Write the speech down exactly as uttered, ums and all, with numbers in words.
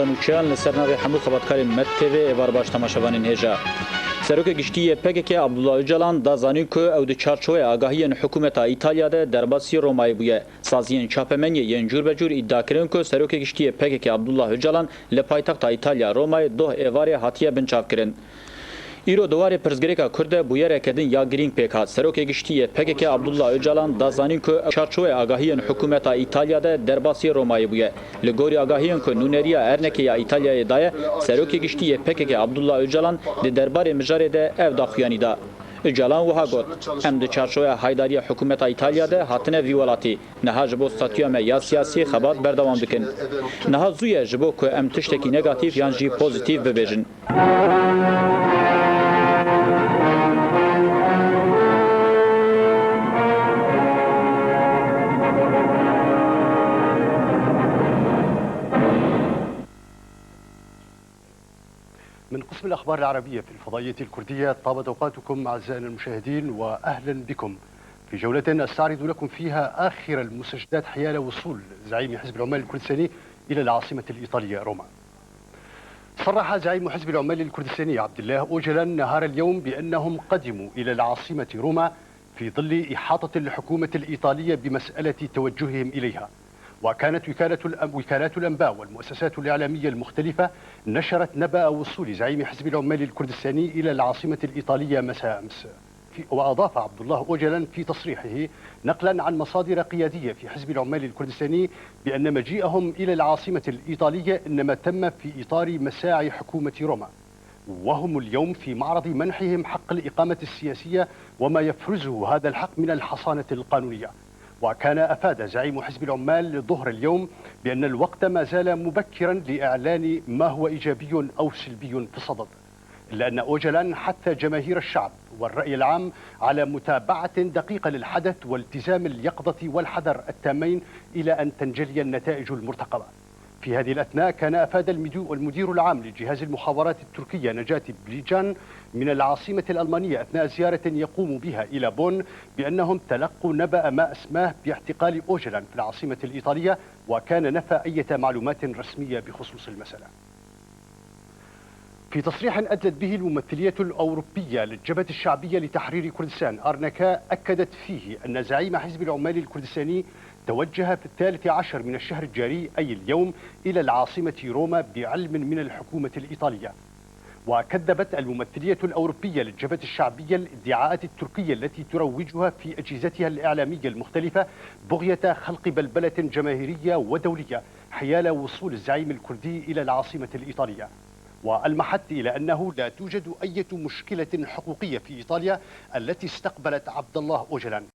Nûçeyan li ser navê hemû xebatkarên Med T V êvar baş temaşevanên hêja. Serokê Giştî yê P K K Abdullah Ocalan da zanîn ku ew di çarçoveya agahiyên hikûmeta Îtalya de derbasî Romayê bûye. Saziyên çapemeniyê yên cûrbecûr îdia kirin ku Serokê Giştî yê P K K Abdullah Ocalan li paytexta Îtalya Romayê doh êvarê hatiye binçavkirin. Îro di warê pirsgirêka Kurd de bûyereke din ya girîng pêk hat. Serokê Giştî yê P K K Abdullah Ocalan da zanîn ku çarçoveya agahiyên hikûmeta Îtalya de derbasî Romayê bûye. Li gorî agahiyên ku nûneriya ernekê ya Îtalyayê daye, Serokê Giştî yê P K K Abdullah Ocalan di derbarê mijarê de ev daxuyanî da. Ocalan wiha got, Em di çarçoveya haydariya hikûmeta Îtalya de hatine vî welatî. Niha ji bo statûya me ya siyasî xebat berdewam dikin. Niha zû ye ji bo ku em tiştekî negatîf yan jî pozîtîf bibêjin. من قسم الأخبار العربية في الفضائية الكردية، طابت أوقاتكم أعزائنا المشاهدين، وأهلا بكم في جولة أستعرض لكم فيها آخر المستجدات حيال وصول زعيم حزب العمال الكردستاني إلى العاصمة الإيطالية روما. صرح زعيم حزب العمال الكردستاني عبد الله أوجلان نهار اليوم بأنهم قدموا إلى العاصمة روما في ظل إحاطة الحكومة الإيطالية بمسألة توجههم إليها. وكانت وكالة الأم-، وكالات الأنباء والمؤسسات الإعلامية المختلفة نشرت نبأ وصول زعيم حزب العمال الكردستاني إلى العاصمة الإيطالية مساء أمس. في، وأضاف عبد الله أوجلان في تصريحه نقلا عن مصادر قيادية في حزب العمال الكردستاني بأن مجيئهم إلى العاصمة الإيطالية إنما تم في إطار مساعي حكومة روما، وهم اليوم في معرض منحهم حق الإقامة السياسية وما يفرزه هذا الحق من الحصانة القانونية. وكان أفاد زعيم حزب العمال ظهر اليوم بأن الوقت ما زال مبكرا لإعلان ما هو إيجابي أو سلبي في الصدد، إلا أن أوجلان حث جماهير الشعب والرأي العام على متابعة دقيقة للحدث والتزام اليقظة والحذر التامين إلى أن تنجلي النتائج المرتقبة. في هذه الأثناء، كان أفاد المديو-، المدير العام لجهاز المخابرات التركية نجاتي بليجان من العاصمة الألمانية أثناء زيارة يقوم بها إلى بون بأنهم تلقوا نبأ ما أسماه باعتقال أوجلان في العاصمة الإيطالية، وكان نفى أية معلومات رسمية بخصوص المسألة. في تصريح أدلت به الممثلية الأوروبية للجبهة الشعبية لتحرير كردستان، أرنكا، أكدت فيه أن زعيم حزب العمال الكردستاني توجه في الثالث عشر من الشهر الجاري، أي اليوم، إلى العاصمة روما بعلم من الحكومة الإيطالية. وكذبت الممثلية الأوروبية للجبهة الشعبية الادعاءات التركية التي تروجها في أجهزتها الإعلامية المختلفة بغية خلق بلبلة جماهيرية ودولية حيال وصول الزعيم الكردي إلى العاصمة الإيطالية، وألمحت إلى أنه لا توجد أية مشكلة حقوقية في إيطاليا التي استقبلت عبد الله أوجلان.